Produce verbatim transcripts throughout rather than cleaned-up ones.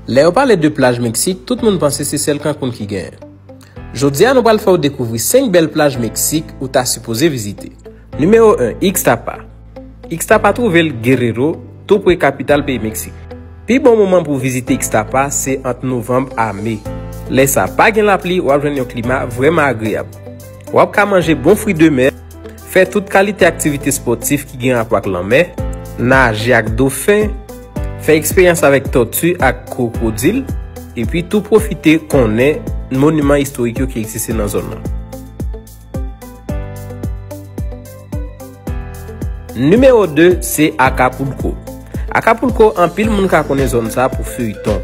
Lè yo pale de plaj Meksik, tout moun panse se sèl Cancun ki genyen. Jodi a, nou pral fè w dekouvri senk bèl plaj Meksik ou ta sipoze vizite. Nimewo en, Ixtapa. Ixtapa twouve l Guerrero, tou pre kapital peyi Meksik. Pi bon moman pou vizite Ixtapa se ant novanm a me. Lè sa pa gen lapli, w ap jwenn yon klima vrèman agreyab. W ap ka manje bon fri de mè, fè tout kalite aktivite espòtif ki gen rapò ak lanmè, naje ak dofen, fè eksperyans avèk tòti ak kwokodil, epi tou pwofite konnen moniman istorik yo ki egziste nan zòn nan. Nimewo de se Acapulco. Acapulco, anpil moun ka konnen zòn sa pou feyton.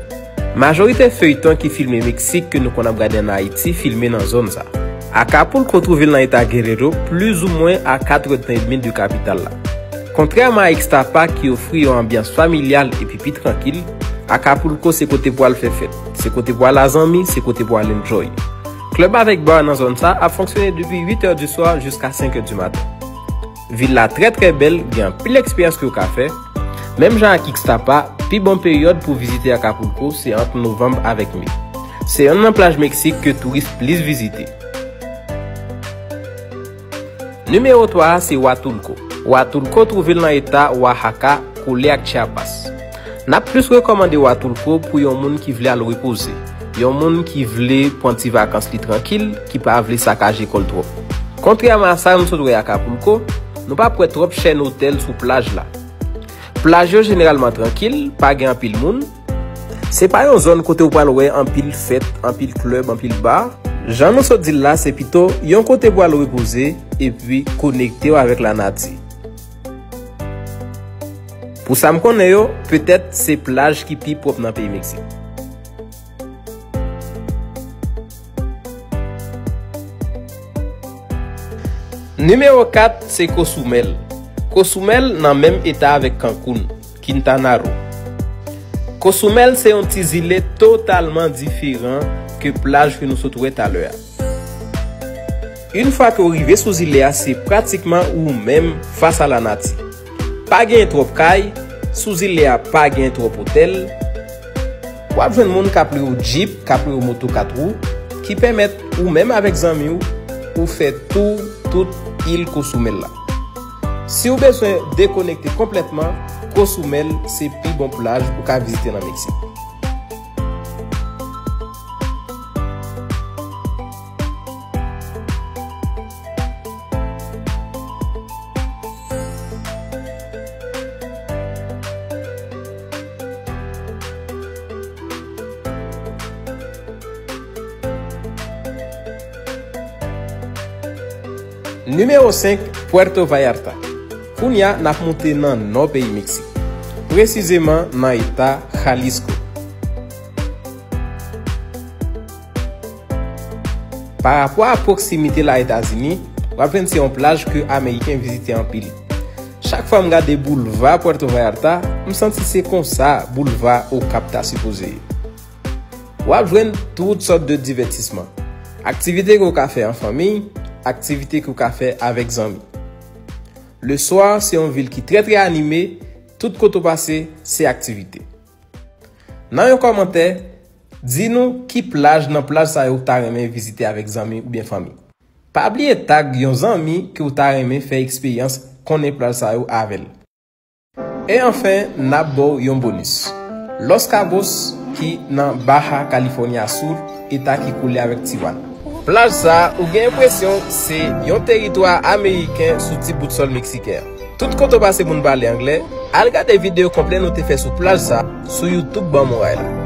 Majorite feyton ki filme Meksik ke nou konn ap gade ann Ayiti filme nan zòn sa. Acapulco twouve l nan eta Guerrero, plizoumwen a katrè tan edmi de kapital la. Kontrèman a Ixtapa ki ofri yon anbyans familyal epi pi trankil, Acapulco se kote pou al fè fèt, se kote pou al a zanmi, se kote pou al enjoy. Klèb avèk bar nan zòn sa ap fonksyone depi uit è di swa jiska senk è di maten. Vil la trè trè bèl, gen anpil eksperyans ke w ka fè. Menm jan ak Ixtapa, pi bon peryòd pou vizite Acapulco se ant novanm avèk me. Se yonn nan plaj Meksik ke touris plis vizite. Nimewo twa a se Huatulco. Huatulco twouve l nan eta Oaxaca, kole ak Chiapas. N ap plis rekòmande Huatulco pou yon moun ki vle al repoze, yon moun ki vle pran ti vakans li trankil, ki pa vle sakaje kò l twòp. Kontrèman a sa nou sot wè Acapulco, nou p ap wè twòp chèn otèl sou plaj la. Plaj yo jeneralman trankil, pa gen anpil moun. Se pa yon zòn kote w pral wè anpil fèt, anpil klèb, anpil bar. Jan nou sot di l la, se pito yon kote pou al repoze epi konekte w avèk lanati. Pou sa m konnen yo, petèt se plaj ki pi pwòp nan peyi Meksik. Nimewo kat se Cozumel. Cozumel nan menm eta avèk Cancun, Quintana Roo. Cozumel se yon ti zile totalman diferan ke plaj ke nou sot wè talè a. Yon fwa ke w rive sou zile a, se pratikman ou menm fas a lanati. Pa gen twòp kay, sou zile a pa gen twòp otèl. W ap jwenn moun k ap lwe w djip, k ap lwe w moto kat wou, ki pèmèt ou menm avèk zanmi w, ou fè tou tout il Cozumel la. Si w bezwen dekonekte konplètman, Cozumel se pi bon plaj ou ka vizite nan Meksik. Nimewo senk, Puerto Vallarta. Kounye a, n ap moute nan nò peyi Meksik, presizeman nan eta Jalisco. Parapò a pwoksimite l a Etazini, w ap jwenn se yon plaj ke Ameriken vizite anpil. Chak fwa m gade boulva Puerto Vallarta, m santi se konsa boulva Okap ta sipoze ye. W ap jwenn tout sòt de divètisman. Aktivite ke w ka fè an fanmi, aktivite ke w ka fè avèk zanmi. Leswa, se yon vil ki trè, trè anime, tout kote w pase, se aktivite. Nan yon kòmantè, di nou ki plaj nan plaj sa yo w ta renmen vizite avèk zanmi oubyen fanmi. Pa bliye tag yon zanmi ke w ta renmen fè eksperyans konnen plaj sa yo avè l. E anfen, n ap ba w yon bonis. Los Cabos, ki nan Baja California Sur, eta ki kole avèk Tijuana. Plaj sa a, ou gen enpresyon se yon teritwa ameriken sou ti bout sòl meksiken an. Tout kote w pase moun pale anglè, al gade videyo konplè nou te fè sou plaj sa a sou YouTube Ban m yon ray la.